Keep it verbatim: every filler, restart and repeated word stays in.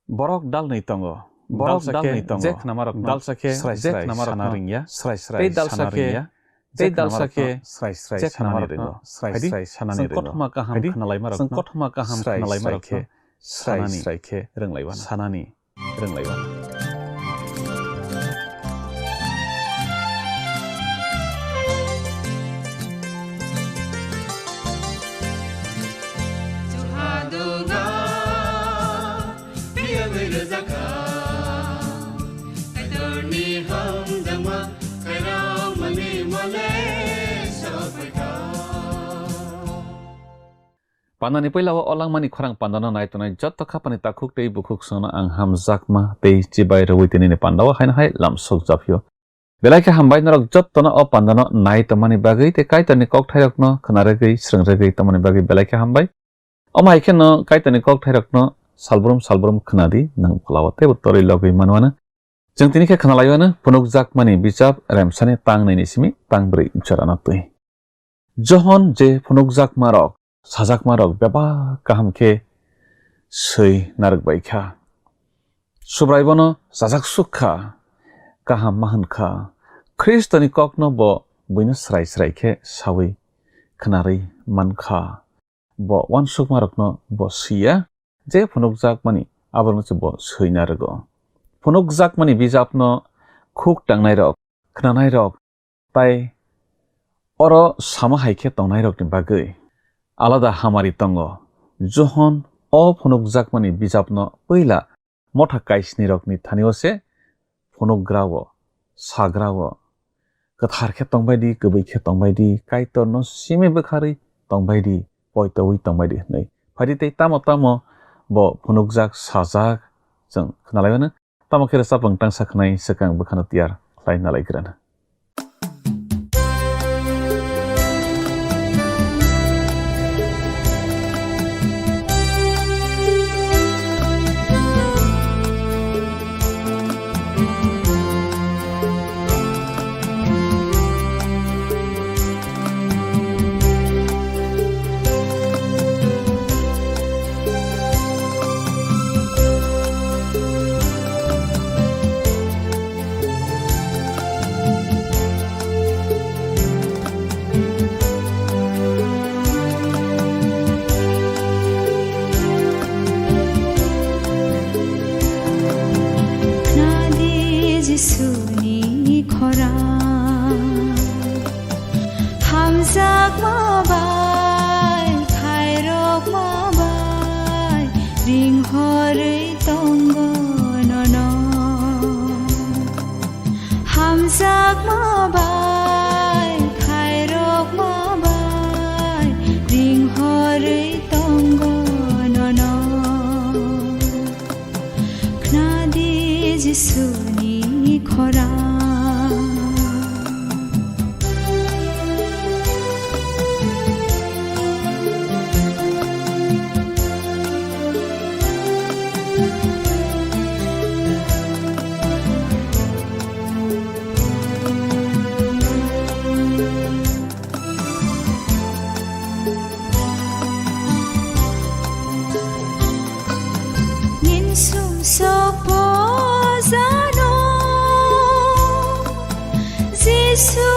Borok dalnwi tongo. Borok dalsa khe dalnwi tongo. Je khnamarokno dalsa khe srai je srai khnamarokno sana ringya. Srai srai tei dalsa sana khe ringya. Tei je dalsa khnamarokno khe srai srai je sanani khnamarokno ringo. Srai srai sanani ringo. Chwng kothoma kaham khnalaimarokno. Chwng kothoma kaham khnalaimarokno srai srai khe sanani. Srai srai khe ringlaiwano. Sanani ringlaiwano. Pandani puila o langmani khorang pandano nai tongnai joto khapani takhuk tei bukhuk songno ang hamjakma tei chibai rwui tinini pandao haino hai lamsok japhio. Belai khe hambai norok jotono o pandano nai tongmani bagwi tei Kaitorni kokthairokno khna rwgwi, srwng rwgwi tongmani bagwi belai khe hambai. Omo hai kheno Kaitorni kokthairokno salbrum salbrum khna di, nwng pholao teibo torwi logwi manwano. Chwng tini khe khna laiwano phunukjakmani bijap Remsani tang nini simi tang brwi jorano twi. Johon je phunukjakmarok, sajakmarok bebak kaham khe swi narwk bai kha. Subrai bono chajak suk kha, kaham ma hwn kha. Khristoni kokno bo buino srai srai khe saui khnarwi man kha. Bo uansukmarokno bo swi ya, je phunukjakmani aborokno se bo swi narwgo. Phunukjakmani bijapno khuk tangnairok, khnanairok, tai oro sama hai khe tongnairokni bagwi alada hamari tongo. Johon o phunukjakmani bijapno puila motha kaisnirokni thanio se phunukgrao, sagrao, kwthar khe tongbai di, kwbwi khe tongbai di, Kaitorno simi bwkharwi tongbai di, poitoui tongbai di hwnwi. Phaidi tei tamo tamo bo phunukjak, sajak, chwng khna lai mano. Tamo khe rwchapmung tangsa khnai swkang bwkhano tiyar khlai nalai kran. Khna di Jisuni khorang. Hamjakma bai, khairokma bai, ringhorwi tongo nono. Hamjakma bai, khairokma bai, ringhorwi tongo nono. Khna di Jisuni khorang. Nin sumsok pojano Jisu